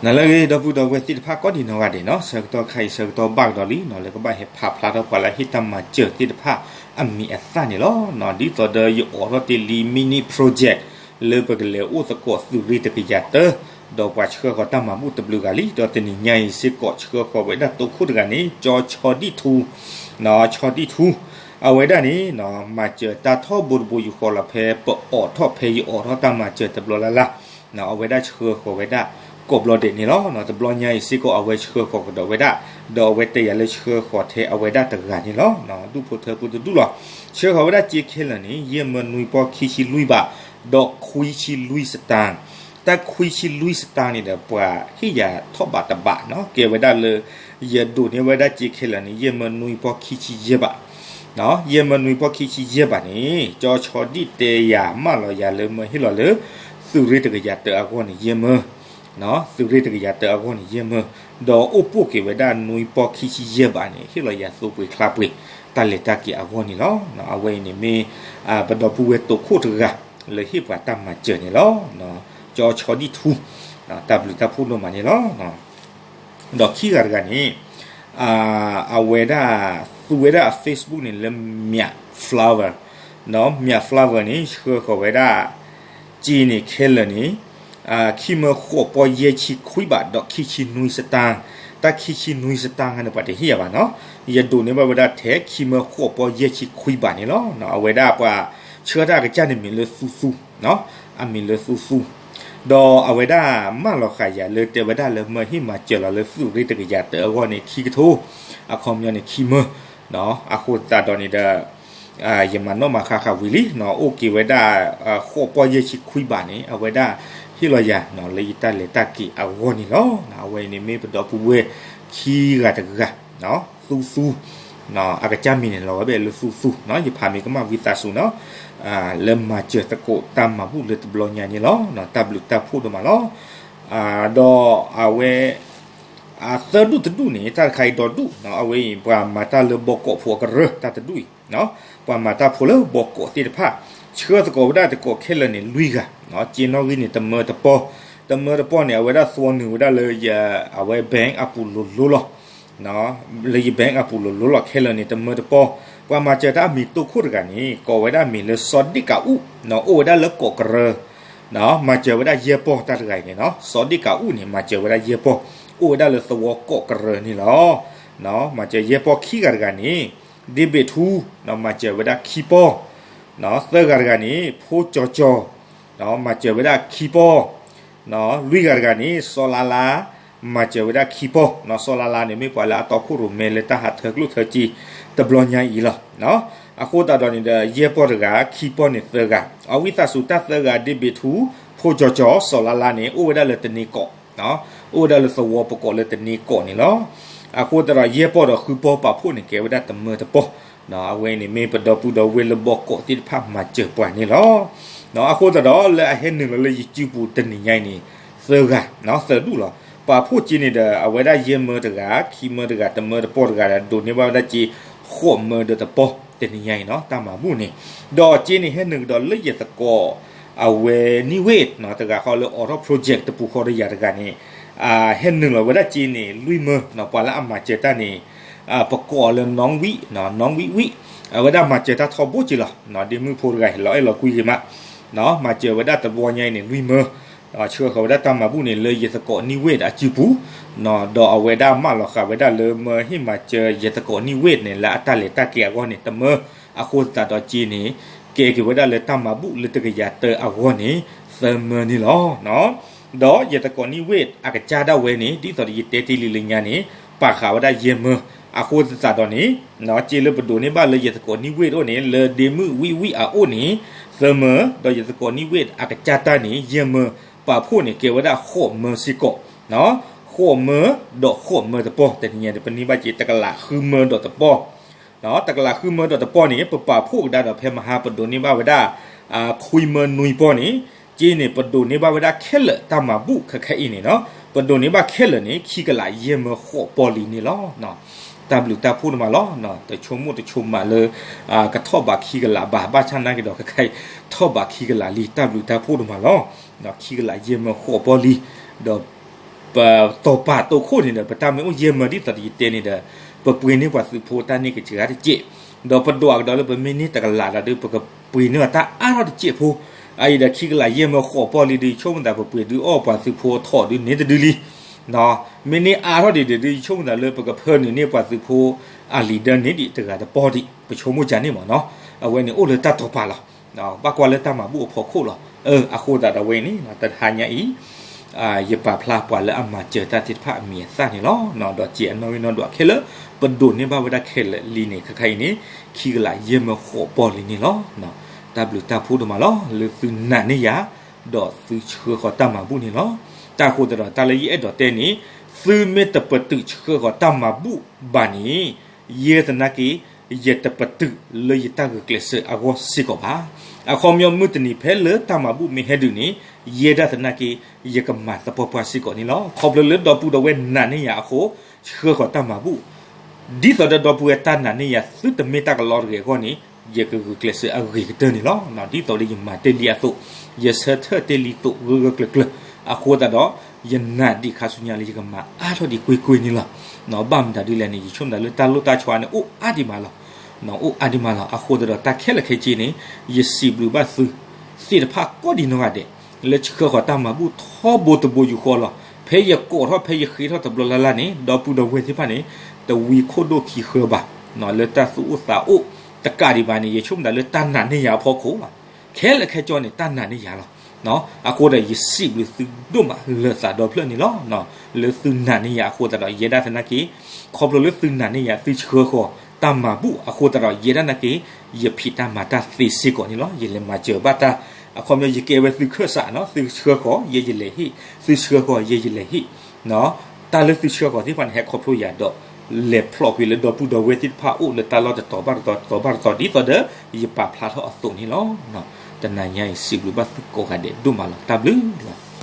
နလၢအဂ့ၤ ဒီပုၢ်ဒီဝဲၢ်သ့ၣ်တဖၣ်ကိးဒံးနီၢ်ဂၤဒဲးနီၤ, ဆၢကတီၢ်ခါအံၤ ဆၢကတီၢ်ဘၣ်ကဒီးလံနီၤ လၢကဘၣ်ဟဲဖးဖျါထီၣ်ပှၤလၢအဟ့ၣ်တၢ်မၤစၢၤသ့ၣ်တဖၣ်အမံၤအသၣ်န့ၣ်လီၤ. ဒ်သိးဒီးယအိးထီၣ်တ့ၢ်လံ mini project လၢပကလဲၤအိၣ်သကိးသုးရ့ၣ်တကယၤတၢ, ဒီးပှၤဆှၢဃီၤတၢ်မၤဘူၣ်တဘျုးဂၤလံ, ဒီးတနံၤညါအံၤစ့ၢ်ကီးဆှၢဃီၤဝဲဒၣ်တိခိၣ်တဂၤန့ၣ် ကၠီဆီဒံၣ်ထူ ဆီဒံၣ်ထူ, အဝဲဒၣ်န့ၣ် မၤစၢၤတၢ်ထီဘိတဘိယူၢ်ဃီလီၤ ဖဲပအိးထီၣ် ဖဲယအိးထီၣ်တၢ်မၤစၢၤတဘျီလၢ်လၢ်, အဝဲဒၣ်ဆှၢဃီၤဝဲဒၣ်ကိးဘျီဒဲးန့ၣ်လီၤ. တဘျီညါအံၤစ့ၢ်ကီး အဝဲဆှၢဃီၤကဒီးဝဲဒၣ်, ဒီးအဝဲတဲယၤလၢဆှၢဃီၤထဲအဝဲဒၣ်တဂၤန့ၣ်လီၤ. ဒူၣ်ဖိထၢဖိတဒူၣ်လီၤ. ဆှၢဃီၤဝဲဒၣ်စ့ခဲလၢာ်န့ၣ် ယဲၢ်မၢနွံပီၢ်ခံဆံလွံၢ်ဘး, ဒီးခွံဆံလွံၢ်စတၢၣ်, တၢ်ခွံဆံလွံၢ်စတၢၣ်န့ၣ်ဒီး ပှၤဟ့ၣ်ယၤထီၣ်ဘးတဘးနီၤ, ကဲဝဲဒၣ်လၢ ယဒိးန့ၢ်ဝဲဒၣ်စ့ခဲလၢာ်န့ၣ် ယဲၢ်မၢနွံပီၢ်ခံဆံယဲၢ်ဘး, ယဲၢ်မၢနွံပီၢ်ခံဆံယဲၢ်ဘးန့ၣ် ကၠီဆီဒံၣ်တဲယၤမၢလီၤယၤလၢမၢဟ့ၣ်လီၤလၢ သုးရ့ၣ်တကယၤတၢအဂီၢ်န့ၣ် ယဲၢ်မၢ သုးရ့ၣ်တကယၤတၢအဂီၢ်န့ၣ် ယဲၢ်မၢ, ဒီးအိၣ်ပိာ်က့ၤဝဲဒၣ်နွံပီၢ်ခံဆံယဲၢ်ဘးန့ၣ် ဟ့ၣ်လီၤယၤသိပှ့ၤချါပှ့ၤ တၢ်လဲၤတၢ်က့ၤအဂီၢ်န့ၣ်လီၤ. အဝဲအံၤန့ၣ်မ့ၢ် ပဒီပုၢ်ဝဲၢ်တိခိၣ်တဂၤ လၢဟ့ၣ်ပှၤတၢ်မၤစၢၤန့ၣ်လီၤ. ကၠီဆီဒံၣ်ထူ တၢ်ဘျုးတၢ်ဖှိၣ်ဒိၣ်မးန့ၣ်လီၤ. ဒီးခံဂၤတဂၤန့ၣ် အဝဲဒၣ် သူဝဲဒၣ်အ Facebook န့ၣ်လၢ မၠး flower, မၠး flower န့ၣ် ဆှၢဃီၤဝဲဒၣ် စ့န့ၣ်ခဲလၢာ်န့ၣ် ခံမၢဃိးပီၢ်ယဲၢ်ဆံခွံဘး ဒီးခံဆံနွံစတၢၣ်, တၢ်ခံဆံနွံစတၢၣ်ခါန့ၣ် ပှၤတဟ့ၣ်ယၤဘၣ်နီၤ, ယဒိးန့ၢ်ဘၣ်ဝဲဒၣ်ထဲခံမၢဃိးပီၢ်ယဲၢ်ဆံခွံဘးန့ၣ်လီၤ. အဝဲဒၣ်ပှၤဆှၢတၢ်အကစၢ်န့ၣ်မံၤလၢသူသူ, အမံၤလၢသူသူ, ဒီးအဝဲဒၣ်မၢလီၤဃာ်ယၤလၢတဲဝဲဒၣ်လၢမၢဟ့ၣ်မၤစၢၤလီၤလၢသုးရ့ၣ်တကယၤတၢအဂီၢ်န့ၣ် ခံကထိ, အခီပညီန့ၣ်ခံမၢ, အဃိသတးဒီးန့ၣ်ဒီး ယမၤနီၣ်မၤဃါဃာ်ဝံၤလံ, အိၣ်က့ၤဝဲဒၣ် ဃိးပီၢ်ယဲၢ်ဆံခွံဘးန့ၣ် အဝဲဒၣ်ဟ့ၣ်လီၤယၤ လၢယတၢ်လဲၤတၢ်က့ၤအဂီၢ်န့ၣ်လီၤ. အဝဲအံၤန့ၣ်မ့ၢ်ပဒီပုၢ်ဝဲၢ်ခံဂၤတဂၤ, သူသူ, အကစၢ်မံၤန့ၣ်လီၤဝဲဘဲလၢသူသူ, ယဖးမ့ၢ်ကမၣ်ဝံသးစူၤနီၤ, လၢမၤစၢၤသကိးတၢ်မၤဘူၣ်လၢတဘျီညါန့ၣ်လီၤ. တၢ်ဘျုးတၢ်ဖှိၣ်ဒိၣ်မးလီၤ. ဒီးအဝဲ အသၢဒူၣ်တဒူၣ်န့ၣ် တၢ်တခါအံၤဒီဒူၣ်, အဝဲအံၤ ပှၤမၤတၢ်လၢဘီကီးဖိအကရၢ တၢ်တဒူၣ်အံၤ, ပှၤမၤတၢ်ဖိလၢဘီကီးသ့ၣ်တဖၣ်, ဆှၢသကိးဝဲဒၣ်သကိးခဲလၢာ်န့ၣ် လွံၢ်ဂၤ, စ့နီၣ်ဂံၢ်န့ၣ် တမၢတပီၢ်, တမၢတပီၢ်န့ၣ် အဝဲဒၣ်သွီနုာ်ဝဲဒၣ်လၢယ အဝဲ bank အပူၤလိၤလိၤလီၤ. လၢယ bank အပူၤလိၤလိၤလီၤ ခဲလၢာ်န့ၣ် တမၢတပီၢ်, ပှၤမၤစၢၤတၢ်အမံၤတိခိၣ်တဂၤန့ၣ် ကိးဝဲဒၣ်မံၤလၢစီၤဒ့ၣ်ကးအူး, အိၣ်ဝဲဒၣ်လၢကီးကရၢ မၤစၢၤဝဲဒၣ်ယဲၢ်ပီၢ်တၢ်တဂၤအံၤန့ၣ်နီၤ, စီၤဒ့ၣ်ကးအူးန့ၣ် မၤစၢၤဝဲဒၣ်ယဲၢ်ပီၢ်, အိၣ်ဝဲဒၣ်လၢသဝီကီးကရၢန့ၣ်လီၤ. မၤစၢၤယဲၢ်ပီၢ်ခံဂၤတဂၤန့ၣ်, ဒ့ဘ့ၣ်ထူ, မၤစၢၤဝဲဒၣ်ခံပီၢ်, သၢဂၤတဂၤန့ၣ် ဖိကၠီၤကၠီၤ, မၤစၢၤဝဲဒၣ်ခံပီၢ်, လွံၢ်ဂၤတဂၤန့ၣ် စီၤလါလါ, မၤစၢၤဝဲဒၣ်ခံပီၢ်, စီၤလါလါန့ၣ် မ့ၢ်ပှၤလၢအတီခိၣ်ရိၣ်မဲလၢတၢ်ဟးထၢကျိၣ်ထၢစ့ တဘျီညါအံၤလီၤ. အဃိသတးဒီးန့ၣ်ဒီး ယဲၢ်ပီၢ်တဂၤ, ခံပီၢ်န့ၣ်သၢဂၤ, အဝံသးစူၤတၢ်သၢဂၤ ဒ့ဘ့ၣ်ထူ, ဖိကၠီၤကၠီၤ, စီၤလါလါန့ၣ် အိၣ်ဝဲဒၣ်လၢတန့ၤကီး, အိၣ်ဝဲဒၣ်လၢသဝီပကိးလၢတန့ၤကီးန့ၣ်လီၤ. အဃိသတးဒီး ယဲၢ်ပီၢ်ဒီးဃုပီၢ်ပာ်ဖှိၣ်န့ၣ် ကဲဝဲဒၣ်တမၢတပီၢ်, အဝဲန့ၣ်မ့ၢ်ပဒီပုၢ်ဒီဝဲၢ်လၢဘီကီးသ့ၣ်တဖၣ်မၤစၢၤပှၤန့ၣ်လီၤ. အဃိသတးဒီး လၢအဟဲနုာ်လီၤလၢယစုပူၤတနံၤညါအံၤန့ၣ် သၢဂၤ, သၢဒူၣ်လီၤ. ပာ်ဖှိၣ်စ့န့ၣ်ဒီး အဝဲဒၣ်ယဲၢ်မၢတဂၤ, ခံမၢတဂၤ, တမၢတပီၢ်တဂၤဒီး ဒိးန့ၢ်ဘၣ်ဝဲဒၣ်စ့ ဃိးမၢဒီးတပီၢ် တနံၤညါအံၤနီၤ, တၢ်မၤဘူၣ်န့ၣ်, ဒီးစ့န့ၣ်ဟဲနုာ်ကဒီးလၢယသကိး အဝဲနံၣ်ဝ့ၢ် တဂၤဃီလၢအိးထီၣ် project တပူၤဃီဒီးယၤတဂၤန့ၣ်, ဟဲနုာ်လီၤဝဲဒၣ်စ့န့ၣ် လွံၢ်မၢ, ပှၤလၢအမၤစၢၤတၢ်န့ၣ် ပကိးအီၤလၢ နီၣ်ဝံၣ်, နီၣ်ဝံၣ်ဝံၣ်, အဝဲဒၣ်မၤစၢၤတၢ်ထီဘိက့လီၤ. ဒ့မုၣ်ဖိတဂၤဟဲလီၤအဲၣ်လီၤကွံဂ့ၤမး, မၤစၢၤဝဲဒၣ်တဘျီညါအံၤန့ၣ် လွံၢ်မၢ, ဆှၢဃီၤဝဲဒၣ်တၢ်မၤဘူၣ်န့ၣ် လၢယသကိးနံၣ်ဝ့ၢ်အစုပူၤ, ဒီးအဝဲဒၣ်မၢလီၤဃာ်ဝဲဒၣ်လၢမၢဟ့ၣ်မၤစၢၤယသကိးနံၣ်ဝ့ၢ်န့ၣ် လၢအတၢ်လဲၤတၢ်က့ၤအဂီၢ်န့ၣ် တမၢ, အဃိသတးဒီးစ့န့ၣ် ကဲက့ၤဝဲဒၣ်လၢတၢ်မၤဘူၣ်လၢတကယၤတၢအဂီၢ်န့ၣ် သၢမၢန့ၣ်လီၤ. ဒီးယသကိးနံၣ်ဝ့ၢ်အကစၢ်ဒၣ်ဝဲန့ၣ် ဒ်သိးဒီးယတဲတ့ၢ်လံလၢညါန့ၣ် ပာ်ဃာ်ဝဲဒၣ်ယဲၢ်မၢ, အဃိသတးဒီးန့ၣ် စ့လၢပဒိးန့ၢ်ဘၣ်လၢယသကိးနံၣ်ဝ့ၢ်အအိၣ်န့ၣ် လၢဒ့မုၣ်ဝံၣ်ဝံၣ်အအိၣ်န့ၣ် သၢမၢ, ဒီးယသကိးနံၣ်ဝ့ၢ်အကစၢ်တၢ်န့ၣ် ယဲၢ်မၢ, ပာ်ဖှိၣ်န့ၣ် ကဲဝဲဒၣ်ဃိးမၢစ့ၢ်ကီး, ဃိးမၢဒီးဃိးမၢတပီၢ်, တနံၤညါန့ၣ် ပန့ၢ်ဘၣ်စ့တကလးဃုမၢဒီးတပီၢ် တကလးဃုမၢဒီးတပီၢ်န့ၣ် ပပာ်ဖှိၣ်ကဒါဒီးဖဲမဟါပဒိးန့ၢ်ဘၣ်ဝဲဒၣ် ခွံမၢနွံပီၢ်န့ၣ်, စ့န့ၣ် ပဒိးန့ၢ်ဘၣ်ဝဲဒၣ်ခဲလၢာ်တၢ်မၤဘူၣ်ခဲခဲအံၤန့ၣ်နီၤ, ပဒိးန့ၢ်ဘၣ်ခဲလၢာ်န့ၣ် ခံကလးယဲၢ်မၢဃိးပီၢ်လံန့ၣ်လီၤ. တၢ်ဘျုးတၢ်ဖှိၣ်ဒိၣ်မးလီၤ. တဆိကမိၣ်တဆိကမးလၢ ကထီၣ်ဘးခံကလးဘၣ်, ဘၣ်ဆၣ်နာ်က့ၤဒီးခဲခဲအံၤ ထီၣ်ဘးခံကလးလံ, တၢ်ဘျုးတၢ်ဖှိၣ်ဒိၣ်မးလီၤ. ခံကလးယဲၢ်မၢဃိးပီၢ်လံ, ဒီး ပတီၢ်ပာ်တိာ်ခိၣ်န့ၣ်ဒီး ပတၢ်မ့ၢ်အိၣ်ယဲၢ်မၢဒ်သိးယတဲန့ၣ်ဒီး ပပှ့ၤန့ၢ်ပှၤသုးဖိတၢ်န့ၢ်ကစှၤတစဲး, ဒီးပဒွးကဒီးလၢပမ့ၢ်န့ၢ်တကလးဒီး ပကပှ့ၤန့ၢ်အီၤတၢ်အါထီၣ်တစဲးဖိ, အအံၤဒီးခံကလးယဲၢ်မၢဃိးပီၢ်လံဒီး ယဆိကမိၣ်သးပပှ့ၤဒုးအီၣ်ပှၤသုးဖိထီၣ်ဒုးန့ၣ်တဒုလံ. မ့ၢ်န့ၢ်အါထီၣ်ဒံးဒီး ယဆိကမိၣ်သးလၢပကဖၢနုာ်န့ၢ်ပှၤသုးဖိအလံာ်ဒၢန့ၣ်ဒံးတဂၤတပီၢ်ဒံး ပဆိကမိၣ်ကန့ၣ်မ့ၢ်နီၤ. အဝဲန့ၣ်အိၣ်လၢတၢ်တီၢ်ပာ်လီၤ. ဘၣ်ကွၢ်လၢတၢ်မၤဘူၣ်အဖီခိၣ်လီၤ. အဃိသတးဒီးဝဲအံၤန့ၣ် တဟါညါအံၤ ယပာ်ဖျါပှၤလၢအမၤစၢၤတၢ်သ့ၣ်တဖၣ်အမံၤအသၣ်န့ၣ်လီၤ. ဒီးစံးအနီၣ်ဂံၢ်နီၣ်ဒွးခဲလၢာ် ပဒိးန့ၢ်ဘၣ်ဝဲဒၣ်ခဲလၢာ်လံန့ၣ် ခဲခါအံၤန့ၣ် ခံကလးယဲၢ်မၢဃိးပီၢ်လံန့ၣ်လီၤ. တၢ်ဘျုးတၢ်ဖှိၣ်ဒိၣ်မးလီၤ လၢသုနာ်န့ၢ်ယၤ ဒီးသုဆှၢဃီၤတၢ်မၤဘူၣ်န့ၣ်လီၤ. တၢ်အဃိသတးဒီး တၢ်လၢယအဲၣ်ဒိးတဲန့ၣ် သုမ့ၢ်တပတုာ်ဆှၢဃီၤတၢ်မၤဘူၣ်ဘၣ်န့ၣ် ယဲဒၣ်သနာ်က့ ယတပတုာ်လၢယတၢ်ဂုာ်ကျဲးစၢးအဂီၢ်စ့ၢ်ကီးဘၣ်. အခီပညီမုၢ်တနံၤဖဲလၢတၢ်မၤဘူၣ်မ့ၢ်ဟဲဒုးန့ၣ် ယဲဒၣ်သနာ်က့ ယကမၤသပှၢ်ပှၢ်စ့ၢ်ကီးန့ၣ်လီၤ. ခီဖျိလၢဒီပုၢ်ဒီဝဲၢ်နာ်န့ၢ်ယၤအဃိ ဆှၢဃီၤတၢ်မၤဘူၣ် ဒ်သိးဒီးဒီပုၢ်ဝဲၢ်တၢ်နာ်န့ၢ်ယၤ သုတမ့ၢ်တၢ်ကလီတဂ့ၤအဂီၢ်န့ၣ် ယကဂုာ်ကျဲးစၢးအဂ့ၤကတၢၢ်န့ၣ်လီၤ. ဒ်သိးလၢယမၤတ့ၢ်လံအသိး, ယဆၢထၢၣ်တ့ၢ်လံသိးဂၢၢ်ဂၢၢ်ကျၢၤကျၢၤ, အဃိသတးဒီး ယနာ်ဒံးခါဆူညါလၢယကမၤအါထီၣ်ဒံးကွ့ၢ်ကွ့ၢ်န့ၣ်လီၤ. ဘၣ်မတၤဒ်လဲၣ်န့ၣ် ယဆိကမိၣ်လၢတၢ်လိၣ်တၢ်ဆီန့ၣ် အိၣ်အါဒံးမးလီၤ. အိၣ်အါဒံးမးလီၤ. အဃိသတးဒီး တၢ်ခဲလၢာ်ခဲဆ့န့ၣ် ယစံးဘျုးဘၣ်သုသ့ၣ်တဖၣ်ကိးဒံနီၢ်ဂၤဒဲး လၢဆှၢဃီၤတၢ်မၤဘူၣ်ထီဘိတဘိယူၢ်ဃီလီၤ. ဖဲယကိးထီၣ်ဖဲယဃ့ထီၣ်တဘျီလၢ်လၢ်န့ၣ် ဒီပုၢ်ဒီဝဲၢ်သ့ၣ်တဖၣ်န့ၣ် တဝံခိၣ်ဒိၣ်ခံဃၢဘၣ်, လၢတၢ်သူၣ်အိၣ်သးအိၣ်တကးဒံးဘၣ်န့ၣ် ယဆိကမိၣ်တၢ်လၢတၢ်နာ်န့ၢ်ယၤအဖီခိၣ်လီၤ. ခဲလၢာ်ခဲဆ့န့ၣ် တၢ်နာ်န့ၢ်ယၤလီၤ. အဃိဒီးယစံးဘျုးသုဒိၣ်မးလၢာ်သးဒီဖျၢၣ်န့ၣ်လီၤ. လၢသုနာ်န့ၢ်ယၤအဃိသတးဒီး ယဲဒၣ်သနာ်က့ ခီဖျိလၢသုနာ်န့ၢ်ယၤ သုဆှၢဃီၤတၢ်မၤဘူၣ်အဃိသတးဒီး ယဲဒၣ်သနာ်က့ ယဖံးတၢ်မၤတၢ်သ့စ့ၢ်ကီးန့ၣ်လီၤ. ယလဲၤမၤစၢၤဘၣ်တၢ် အခီပညီယကဲဝဲသုခၢၣ်စးနီၤ, သုဆှၢဃီၤ ယဲယလဲၤဟ့ၣ်, သုဆှၢဃီၤ ယဲယလဲၤဟ့ၣ်. တၢ်လၢသုဆှၢဃီၤသ့ၣ်တဖၣ်န့ၣ် ဟဲခီဖျိယၤဒီး လဲၤဖျိးကွံာ်လၢဒီပုၢ်ဒီဝဲၢ်သ့ၣ်တဖၣ်အအိၣ်လၢတၢ်လီၢ်တတီၤဘၣ်တတီၤ တတီၤဘၣ်တတီၤ ဒ်သိးဒီး ယပာ်ဖျါထီၣ်အသိးန့ၣ်လီၤ. တနၤညါအံၤ စံးဘျုးဘၣ်သုကိးဂၤဒဲးဒိၣ်မးလီၤ. တၢ်ဘျုးလီၤ.